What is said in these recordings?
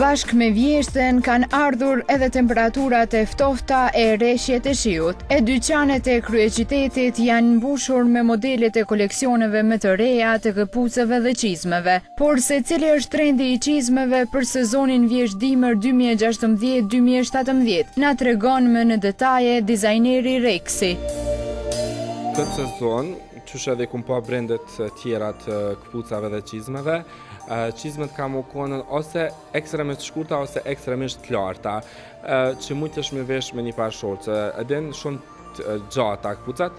Bashkë me vjeshtën kanë ardhur edhe temperaturat e ftohta e reshjet e shiut. E dyqanet e kryeqytetit janë mbushur me modelet e koleksioneve më të reja të këpucëve dhe çizmeve. Por se cili është trendi i çizmeve për sezonin vjeshtë-dimër 2016-2017, na tregon më në detaje dizajneri Reksi. Këtë sezon, qysh edhe kum pa brendet tjera të këpucave dhe çizmeve, çizmet ka mu konën ose ekstremisht shkurta ose ekstremisht të larta, që mujtesh me vesh me një par shorce. Edhe shumë të gjata këpucat,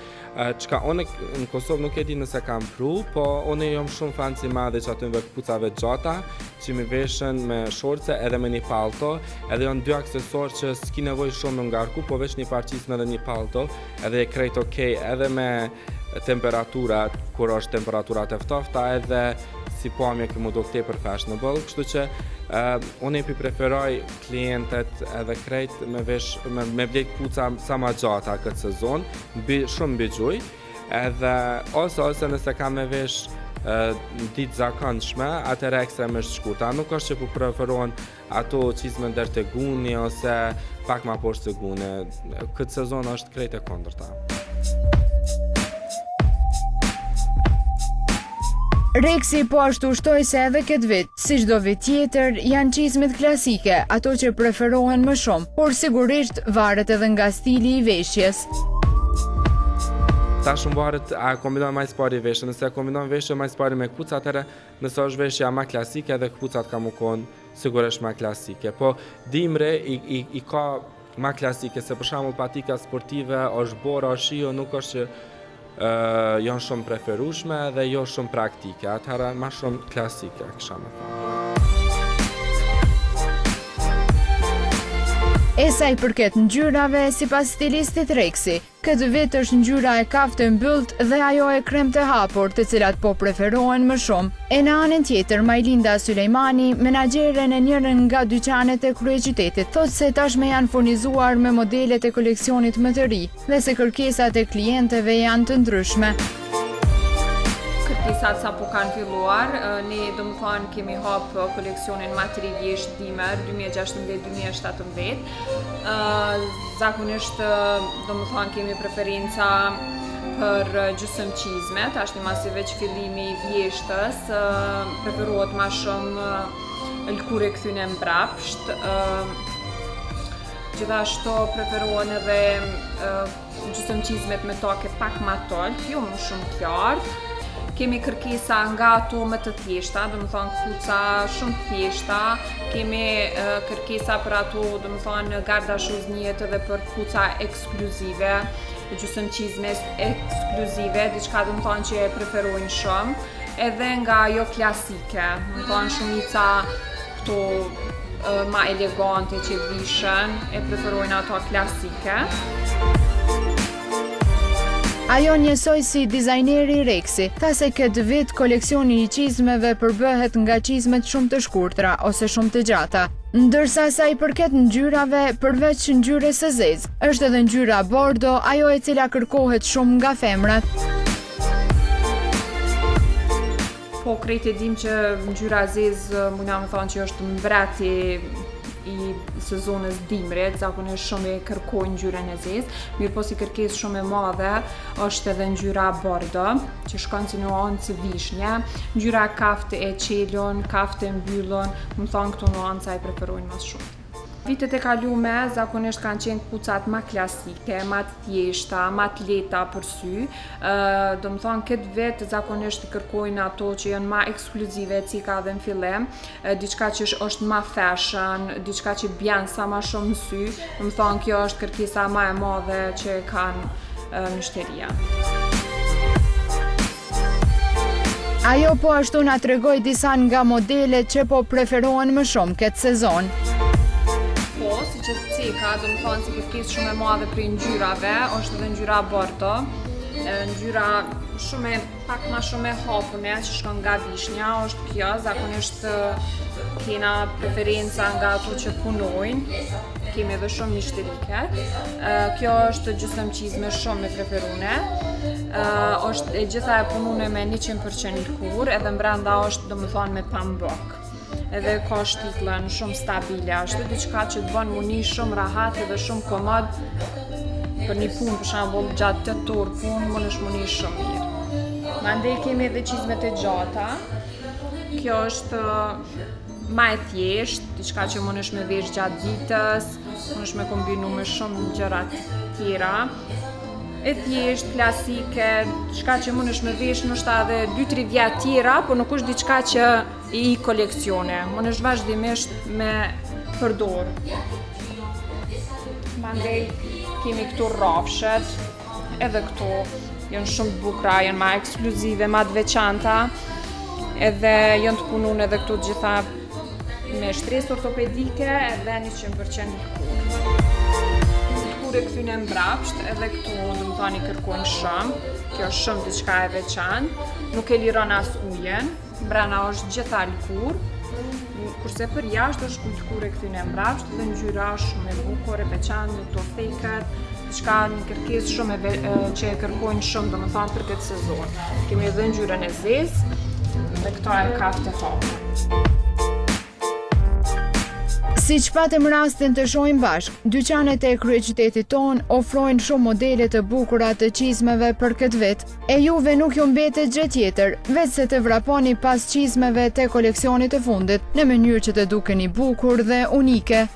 çka unë në Kosovë nuk e di nëse kam pru, po unë jam shumë fans i madh i qatynve këpucave gjata, që mi veshën me shorce edhe me një palto, edhe janë dy aksesorë që s'ki nevojë shumë me ngarku, po veç një par çizme dhe një palto, edhe e krejt okej, edhe me temperaturat, kur është temperaturat e ftofta, edhe si pamje ke mu dok tepër fashionable, kështu që uh, unë i pi preferoj klientet edhe krejt me vesh me, me blej këpuca sa ma gjata këtë sezon, mbi, shumë mbi gjuj, edhe ose ose nëse ka me vesh uh, ditë zakonshme, atëherë ekstremisht shkurta. Nuk është që po preferohen Ato çizme deri te guni ose pak ma poshtë se guni. Këtë sezon është krejt e kundërta. Reksi po ashtu shtoi se edhe këtë vit, si çdo vit tjetër, janë çizmet klasike, ato që preferohen më shumë, por sigurisht varet edhe nga stili i veshjes. Ta shumë varet a kombinon ma s'pari veshjen, nëse kombinon veshjen ma s'pari me këpuca, atëherë nëse është veshja ma klasike edhe këpucat ka mu konë Sigurisht ma klasike, po dimri i, i, i ka ma klasike, se për shembull patika sportive është bora, është shiu, nuk është që uh, janë shumë preferueshme dhe jo shumë praktike, atëherë ma shumë klasike, kisha me thënë. E sa i përket ngjyrave, sipas stilistit Reksi, Këtë vit është ngjyra e kaftë e mbylltë dhe ajo e krem të hapur, të cilat po preferohen më shumë. E në anën tjetër, Majlinda Sylejmani, menaxhere në njërën nga dyqanet e kryeqytetit, thotë se tashmë janë furnizuar me modelet e koleksionit më të ri dhe se kërkesat e klienteve janë të ndryshme. Kërkesat sapo kanë filluar, ne domethanë kemi hap koleksionin ma të ri vjeshtë dimër 2016-2017. Zakonisht, domethanë, kemi preferenca për gjysëm çizme, tashti masi veç fillimi i vjeshtës, preferohet ma shumë lëkurë e kthyne mbrapsht, gjithashtu preferohen edhe Gjysëm çizmet me take pak ma t'ulët, jo më shumë të lartë. Kemi kërkesa nga ato më të thjeshta, domethonë këpuca shumë të thjeshta. Kemi kërkesa për ato, domethonë Garda Shoes njihet edhe për këpuca ekskluzive, gjysëm çizme ekskluzive, diçka domethonë që e preferojnë shumë. Edhe nga ajo klasike, domethonë shumica këto ma elegante që vishen, e preferojnë ato klasike. Ajo njësoj si dizajneri Reksi, tha se këtë vit koleksioni i çizmeve përbëhet nga çizmet shumë të shkurtra ose shumë të gjata. Ndërsa sa i përket ngjyrave, përveç ngjyrës së zezë, është edhe ngjyra bordo, ajo e cila kërkohet shumë nga femrat. Po krejt e dim që ngjyra e zezë mujna me thonë që është mbreti i sezonës dimrit, zakonisht shumë e kërkojnë ngjyrën e zezë, mirëpo si kërkesë shumë e madhe është edhe ngjyra bordo, që shkon si nuancë vishnje, ngjyra kaftë e çelun, kaftë e mbyllun, domethonë këto nuanca i preferojnë ma shumë. Vitet e kalume zakonisht kanë qenë këpucat ma klasike, ma të thjeshta, ma të lehta për sy. Domethonë këtë vit zakonisht kërkojnë ato që janë ma ekskluzive, ceka edhe në fillim, diçka që është ma fashion, diçka që bjen sa ma shumë në sy. Domethonë kjo është kërkesa ma e madhe që kanë myshteria. Ajo po ashtu na tregoi disa nga modelet që po preferohen më shumë këtë sezon. Po, siç e ceka, domethonë si kërkesë shumë e madhe prej ngjyrave, është edhe ngjyra bordo, ngjyra shumë e pak ma shumë e hapune që shkon nga vishnja, është kjo, zakonisht kena preferenca nga ato që punojnë, kemi edhe shumë myshterike. Kjo është gjysëm çizme shumë e preferune. është e gjitha e punune me 100% lëkurë, edhe mbrenda është domethonë me pambuk. edhe ka shtikllën shumë stabile, ashtu diçka që të bën mu ni shumë rahat edhe shumë komod për një punë, për shembull, gjatë 8 orë punë, mundesh mu ni shumë mirë. Mandej kemi edhe çizmet e gjata. Kjo është ma e thjesht, diçka që mundesh me vesh gjatë ditës, mundesh me kombinu me shumë gjëra tjera. E thjesht, klasike, diçka që mundesh me vesh ndoshta edhe 2-3 vjet tjera, por nuk është diçka që i ik koleksioni. Mundesh vazhdimisht me përdor. Mandej kemi këtu rrafshet, edhe këto janë shumë të bukura, janë ma ekskluzive, ma të veçanta, edhe janë të punun edhe këto gjitha me shtresë ortopedike edhe 100% lëkurë. Lëkurë e kthyne mbrapsht, edhe këto domethanë i kërkojnë shumë, kjo është shumë diçka e veçantë, nuk e liron as ujin, Mbrena është gjitha lëkurë, kurse për jashtë është lëkurë e kthyne mbrapsht dhe ngjyra është shumë e bukur, e veçantë me këto theket, diçka një kërkesë shumë e që e kërkojnë shumë, domethanë për këtë sezon. Kemi edhe ngjyrën e zezë dhe këto e kaftë e hapur. Siç patëm rastin të shohim bashkë, dyqanet e kryeqytetit tonë ofrojnë shumë modele të bukura të çizmeve për këtë vit. E juve nuk ju mbetet gjë tjetër, veçse të vraponi pas çizmeve të koleksionit të fundit, në mënyrë që të dukeni bukur dhe unike.